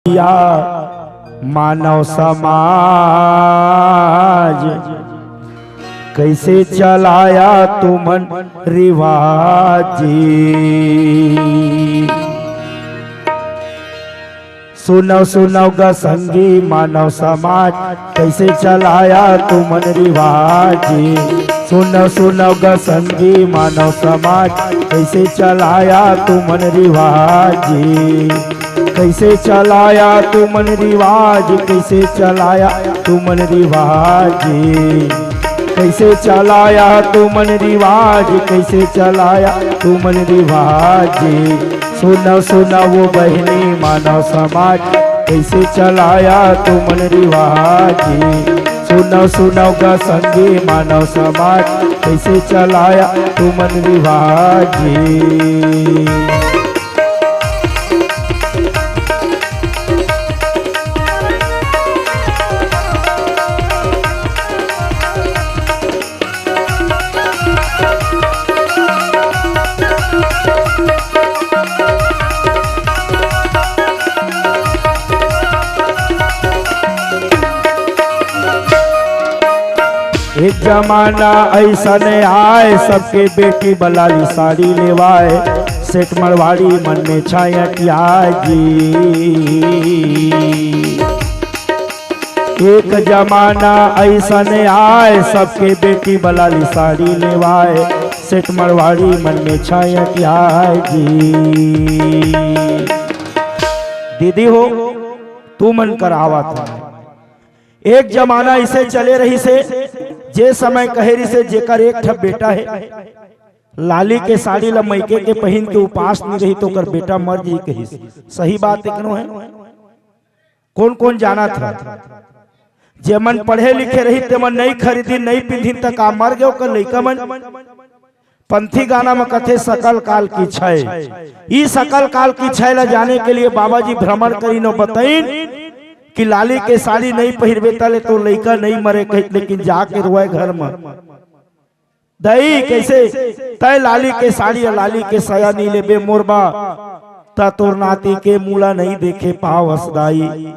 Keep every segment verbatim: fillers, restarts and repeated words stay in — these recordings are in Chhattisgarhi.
या मानव समाज, कइसे चलाया तुमन रिवाज जी। सुनव सुनव ग संगी मानव समाज, कइसे चलाया तुमन रिवाज जी। सुनव सुनव ग संगी मानव समाज, कइसे चलाया तुमन रिवाज जी। कइसे चलाया तुमन रिवाज, कइसे चलाया तुमन रिवाज जी। कइसे चलाया तुमन रिवाज, कइसे चलाया तुमन रिवाज जी। सुनव सुनव वो बहिनी मानव समाज, कइसे चलाया तुमन रिवाज जी। सुनव सुनव ग संगी मानव समाज, कइसे चलाया तुमन रिवाज जी। एक जमाना अइसने आय, सबके बेटी बर लाली साड़ी लेवाय, सेठ मरवाड़ी मन में छाया किया जी। एक जमाना अइसने आय, सबके बेटी बर लाली साड़ी लेवाय, सेठ मरवाड़ी मन में छाया किया जी। दीदी हो, तुमन कर आवत हे। एक जमाना अइसे चले रहिसे, जे समय कहे रहिसे, जेकर एक ठप बेटा हे, लाली के साड़ी ल मइके के पहिन के उपास नइ रही, त ओकर बेटा मर जाही कहिस। सही बात एकनो हे। कोन कोन जानत हे, जेमन पढ़े लिखे रही, तेमन नइ खरीदिन, नइ पिंधिन, त का मर गे ओकर लइका मन? पंथी गाना म कथे, "सकल काल की छय।" ई सकल काल की छय ल जाने के लिए बाबा जी भ्रमण करिन अउ बतइन कि लाली के साड़ी नइ पहिरबे, तले तोर लइका नइ मरे कहिस, लेकिन जाके रोवय घर म, "दई, कइसे तंय लाली के साड़ी अउ लाली के सया नइ लेबे मोर बा, त तोर नाती के मुँह ल नइ देखे पावस दाई।"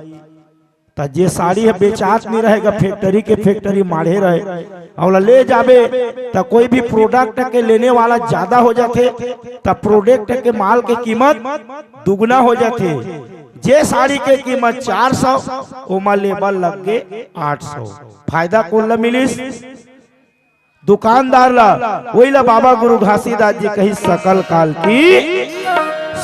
त जे साड़ी ह बेचात नइ रहे गा, फैक्ट्री के फैक्ट्री माढ़े रहे, अउ ओला ले जाबे, त कोई भी प्रोडक्ट के लेने वाला ज्यादा हो जाथे, त प्रोडक्ट के माल के कीमत दुगुना हो जाथे। जे साड़ी के कीमत चार सौ, ओमा लेबर लग गे आठ सौ। फायदा कोन ल मिलिस? दुकानदार ला। वही ला बाबा गुरु घासीदास जी कहिस, "सकल काल की।"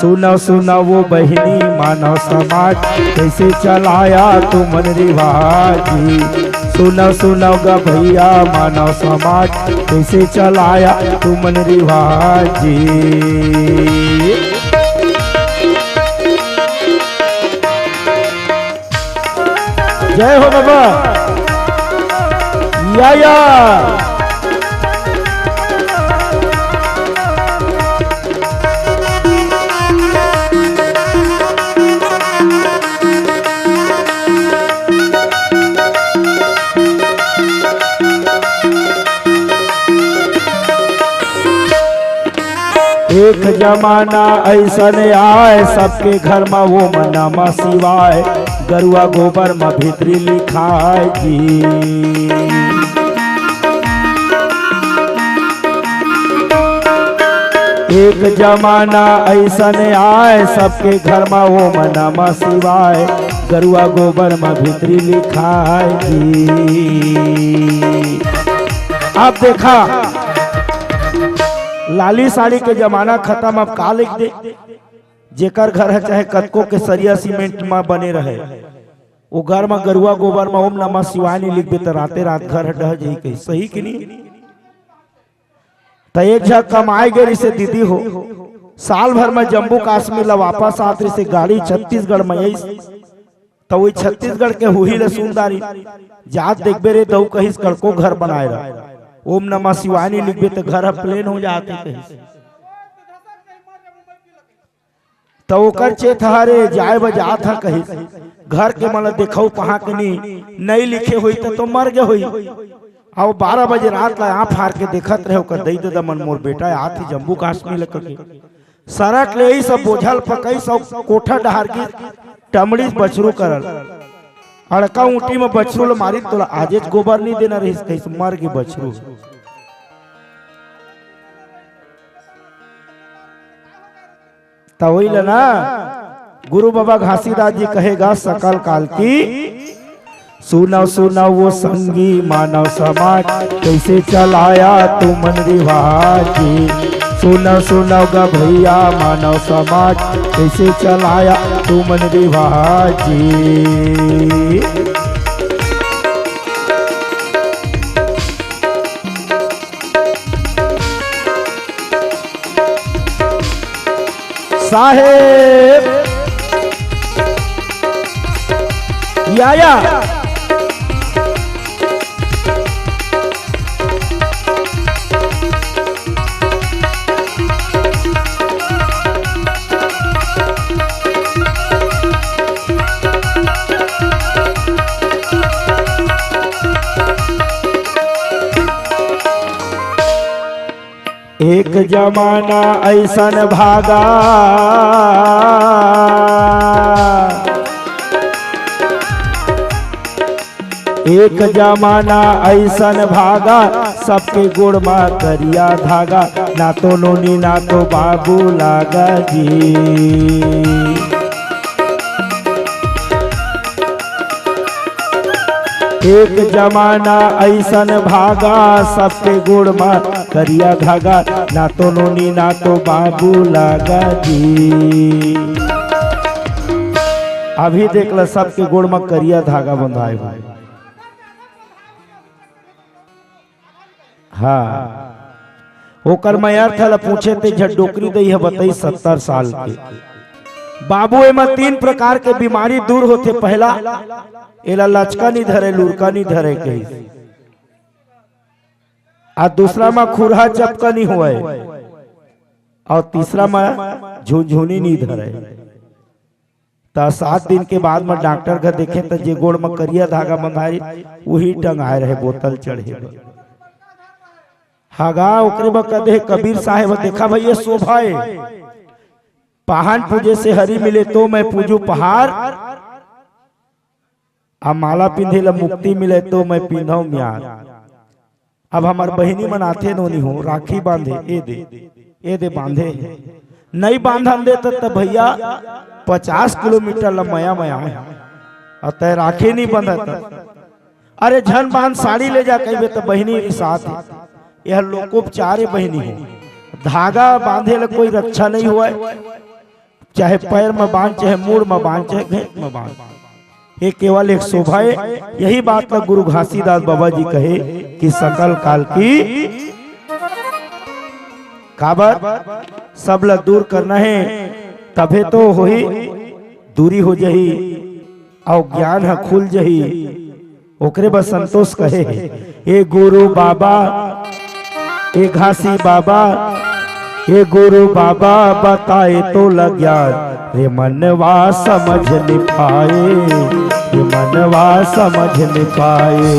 सुनव सुनव वो बहिनी मानव समाज, कइसे चलाया तुमन रिवाज जी। सुनव सुनव ग भइया मानव समाज, कइसे चलाया तुमन रिवाज जी। जय हो बाबा। या, या। एक जमाना अइसन आय, सबके घर म ओम नमः शिवाय, गरुआ गोबर म भीतरी लिखाय जी। एक जमाना अइसन आय, सबके घर म ओम नमः शिवाय, गरुआ गोबर म भीतरी लिखाय जी। अब देखा, लाली साड़ी के जमाना खतम, अब का लिख दे? जेकर घर ह चाहे कतको के सरिया सीमेंट म बने रहे, वो घर म गरुआ गोबर म ओम नमः शिवाय नइ लिखबे, त राते रात घर ह डह जही कही, सही कि नहीं? त एक झन कमाए गे रिहिसे दीदी हो, साल भर म जम्मू कश्मीर ल वापस आत रिहिसे, गाड़ी छत्तीसगढ़ म आइस, त वही छत्तीसगढ़ के हुही ल सुन डारिन, जात देखबे रे दऊ कहिस, कड़को घर बनाए रह, ओम नमः शिवाय नइ लिखबे त घर ह प्लेन हो जात हे कहिस। त ओकर चेत हरे जाए बर जात ह कहिस। घर के मन ल देखऊ पहा के नी, नइ लिखे होई त तो मर गे होई। अउ बारह बजे रात ल आँख फार के देखत रहे ओकर दई ददा मन, मोर बेटा आत ही जम्मू काश्मीर ल कके। सरक ले ही सब बोझल पकई सब कोठा डहार की टमड़ी बछरू करल। अड़का ऊँटी म बछरू ल मारी तोला आजेच गोबर नी देना रहिस, कहिस मर गे बछरू। त वही ल ना गुरु बाबा घासीदास जी कहे गा सकल काल की, सुनव सुनव वो संगी मानव समाज, कैसे चलाया तुमन रिवाज जी। सुनव सुनव ग भैया मानव समाज, कैसे चलाया तुमन रिवाज जी। साहेब। या, या। एक जमाना अइसन भागा, एक जमाना अइसन भागा, सबके गोड़ म करिया धागा, ना तो नोनी ना तो बाबू लागा जी। एक जमाना अइसन भागा, सबके गोड़ म करिया धागा, ना तो नोनी ना तो बाबू लागा जी। अभी देख ल, सबके गोड़ म करिया धागा बंधाए हुए। हाँ, ओकर मैं अर्थ ल पूछे ते झट डोकरी दई ह बताई सत्तर साल के। बाबू, एमा तीन प्रकार के बीमारी दूर होथे। पहला, एला लचका नी धरे, लुरका नी धरे कहिस। आ दूसरा म खुरहा चपका नी होवय, अउ तीसरा म झुनझुनी नी धरे। त सात दिन के बाद म डॉक्टर घर देखे त जे गोड़ म करिया धागा बंधाए रहिस, उही टंगाए रहे बोतल चढ़े बर। हगा ओकरे बर कदे कबीर साहेब, देखा भई ये शोभा ए, पाहन पूजे से हरि मिले तो मैं पूजू पहाड़, आ माला पिंधे ल मुक्ति मिले तो मैं पिंधव म्यार। अब हमर बहिनी मन आथे नोनी हो, राखी बांधे, ए दे, ए दे बांधे हे। नइ बांधन दे त, त भैया पचास किलोमीटर ल मया मया हे। अउ तय राखी नइ बंधत। अरे झन बांध, साड़ी ले जा कहिबे त बहिनी रिसात हे। यह लोकोपचार ए बहिनी हो। धागा बांधे ल कोई रक्षा नइ होवय। चाहे पैर म बांध, चाहे मूड़ म बांध, चाहे घेंट म बांध, ये केवल एक शोभा हे। यही बात ल गुरु घासीदास बाबा जी कहे कि सकल काल की काबर सब ल दूर करना हे, तभे तो होही, दूरी हो जही, अउ ज्ञान ह खुल जही। ओकरे बर संतोष कहे हे, ए गुरु बाबा, ए घासी बाबा, ए गुरु बाबा, बताए तोला ज्ञान, रे मनवा समझ नि पाए, रे मनवा समझ नि पाए।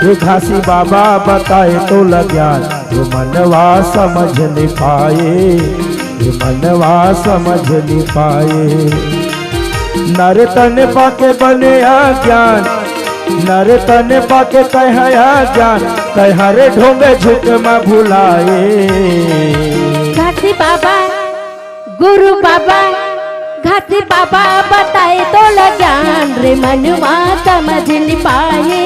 ए घासी बाबा, बताए तोला ज्ञान, रे मनवा समझ नि पाए, रे मनवा समझ नि पाए। नर तन पाके बने अज्ञान, नर तन पाके तैं ह अज्ञान, तैं हरे ढोंगे झुक म भुलाए। घासी बाबा, गुरु बाबा, घासी बाबा, बताए तोला ज्ञान, रे मनवा समझ नि पाए,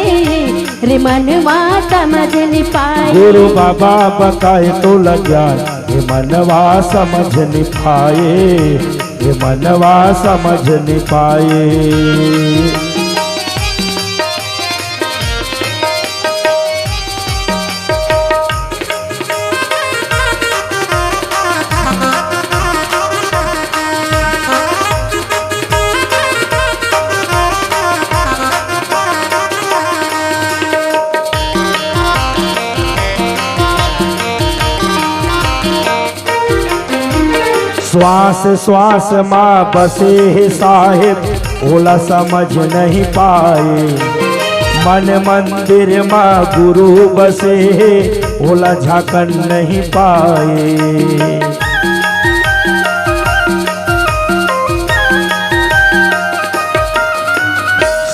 रे मनवा समझ नि पाए। गुरु बाबा, बताए तोला ज्ञान, रे मनवा समझ नि पाए, रे मनवा समझ नि पाए। श्वास श्वास मा बसे हे साहेब, ओला समझ नहीं पाए। मन मंदिर मा गुरु बसे हे, ओला झांकन नहीं पाए।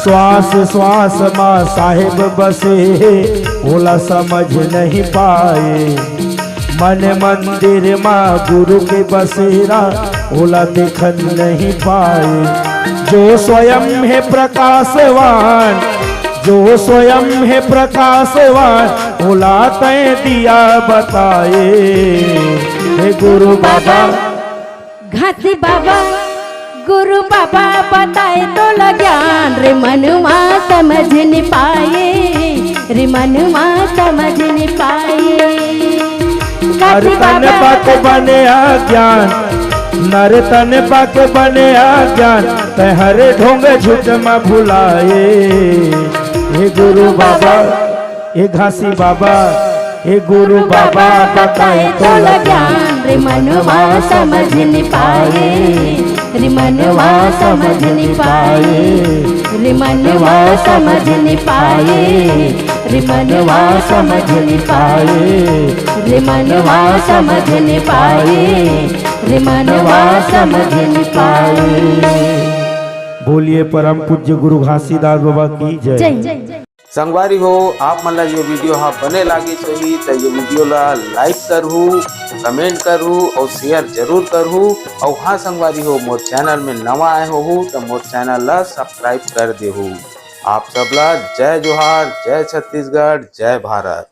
श्वास श्वास मा साहेब बसे हे, ओला समझ नहीं पाए। मन मंदिर मा गुरु के बसेरा, ओला देखन नहीं पाए। जो स्वयं हे प्रकाशवान, जो स्वयं हे प्रकाशवान, ओला तैं दिया बताए। हे गुरु बाबा, घासी बाबा, गुरु बाबा बताए तोला ज्ञान, रे मनुआ समझ नि पाए, रे मनुआ समझ नि पाए। अरे घासी तन बाबा पाके बने अज्ञान, नर तन पाके बने अज्ञान, तैं हरे ढोंग झूठ मा भुलाए। हे गुरु बाबा, ए घासी बाबा, ए गुरु बाबा बताए तोला ज्ञान, रे मनवा समझ नि पाए, रे मनवा समझ नि पाए, रे मनवा समझ नि पाए, रे मनवा समझ नि पाए, रे मनवा समझ नि पाए, रे मनवा समझ नि पाए। बोलिए परम पूज्य गुरु घासीदास बाबा की जय। जय। संगवारी हो, आप मन ला ये वीडियो हा बने लागिस होही त ये वीडियो ला like करहू, comment करहू और share जरूर करहू। और हाँ संगवारी हो, मोर channel में नवा आए होहू त मोर channel ला subscribe कर देहू। आप सब ला जय जोहार, जय छत्तीसगढ़, जय भारत।